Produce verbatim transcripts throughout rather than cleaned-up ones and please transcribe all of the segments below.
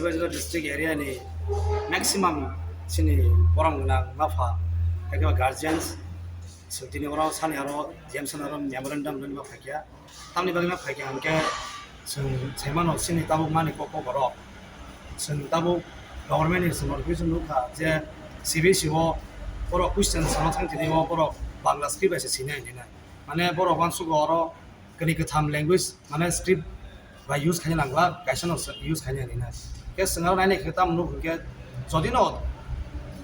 District area ni maximum chini borom gwnang mapha, ekeba guardians, so tini oro sani aro James aro memorandum rwna phaikya. Tamni bagwi ma phaikya hwnkhe, chwng saimano chini tabuk mani kok kok borok. Chwng tabuk government ni chwng notification nukha je C B S E o borok question sama thang tini o borok Bangla script bai se sinai hinwi nai. Mane borok uansugo oro kwrwi kwtham language mane script bai use khaina nangla, kaisa no use khaina hinwi nai. Khe chwng aro nainai khe tamo nuk hwnkhe, jodi no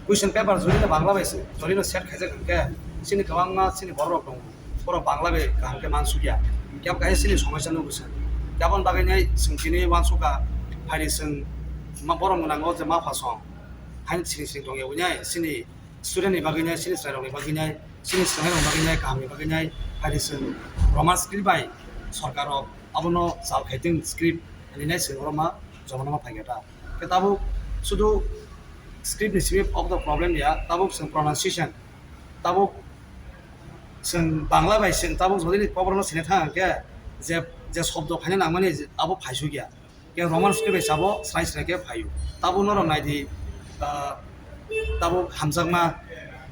question paper jodi no Bangla bai se, jodi no set khaijak hwnkhe, chini kwbangma chini borok rok tongo, borok Bangla bai kaham khe mansukya. Khe abo kaisa chini somosya nugo se. Khe aboni bagwi nai chwng tini uansukha, phaidi chwng ma borok mwnango je ma pha song, haini sring sring tongya wngnai chini student ni bagwi nai, chini chwrairok ni bagwi nai, chini swngnairok ni bagwi nai, kaham ni bagwi nai, phaidi chwng Roman script bai sorkar rok abono chal khaitwng script hinwi nai chwng oro ma joma no ma phaikha ta. Khe tabuk sudu script ni simi obo to problem ya, tabuk chwng pronunciation, tabuk chwng Bangla bai chwng tabuk jodi ni kokborok no sini thang khe je, je shobdo phaina nangmani abo phaisukya. Khe Roman script bai sabo srai srai khe phaio. Tabuk norok naidi, ah, tabuk hamjakma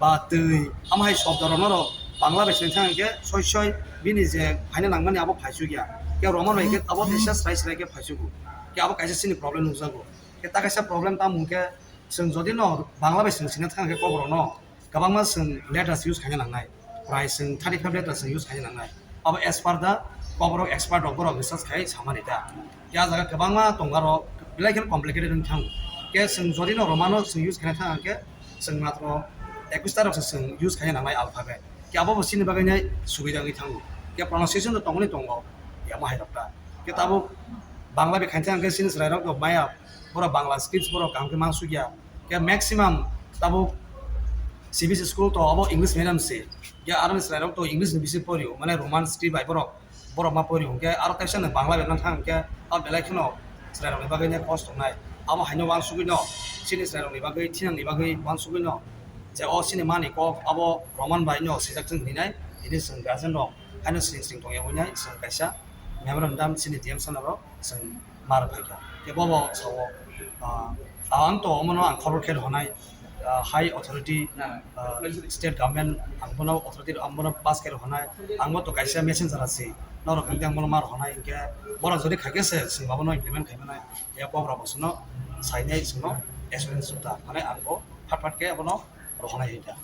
ba twi, amo hai shobdo rok norok Bangla bai sini thang khe soi soi bini je phaina nangmani abo phaisukya. Khe Roman bai khe abo teisa srai srai khe phaisugo. Khe abo kaisa chini problem nukjago. Khe ta kaisa problem tamo hwnkhe, chwng jodi no Bangla bai chwng sina thang khe kokborok no, kwbangma chwng letters use khaina nangnai, prai chwng thirty five letters chwng use khaina nangnai. Abo as per the kokborok expert rok borok research khai samani ta. Khe ah jaga kwbangma tongo aro, belai kheno complicated wng thango. Khe chwng jodi no Romano chwng use khaina thang khe, chwng matro ekwis ta rok se chwng use khaina nangnai alphabet. Khe abo bo chini bagwi nai subida wngwi thango. Khe pronunciation no tongoni tongo, yamo hai rok ta. Khe tabuk Bangla bai khaina thang khe chini chwrai rok no maya borok Bangla scripts borok kaham khe mansukya. Khe maximum tabuk C B S E school to abo English medium se. Khe aroni chwrairok to English ni bisi porio, mane Roman script bai borok, borok ma porio. Khe aro kaisa no Bangla bai nang thang khe abo belai kheno chwrairok ni bagwi ne kosto wngnai. Abo haino uansugwi no chini chwrairok ni bagwi, thinang ni bagwi uansugwi no je o chini mani kok abo Roman bai no swijak thung hinwi nai, tini chwng guardian rok haino sring sring tongya wngnai, chwng kaisa memorandum chini D M sana rok chwng mar phaikha. Khe bobo sao, ah, ang to omono ang khobor khe rwnai, ah, high authority, ah, state government ang bono authority ang bono pass khe rwnai, ang bo to kaisa messenger asi, norok hwnkhe ang bono mar rwnai, hwnkhe borok jodi khaikhe se chwng abono implement khaimanai, ya kok rok bo chwngno sainai chwngno assurance rwkha, mane ang bo phat phat khe abono rwnai hwnkha.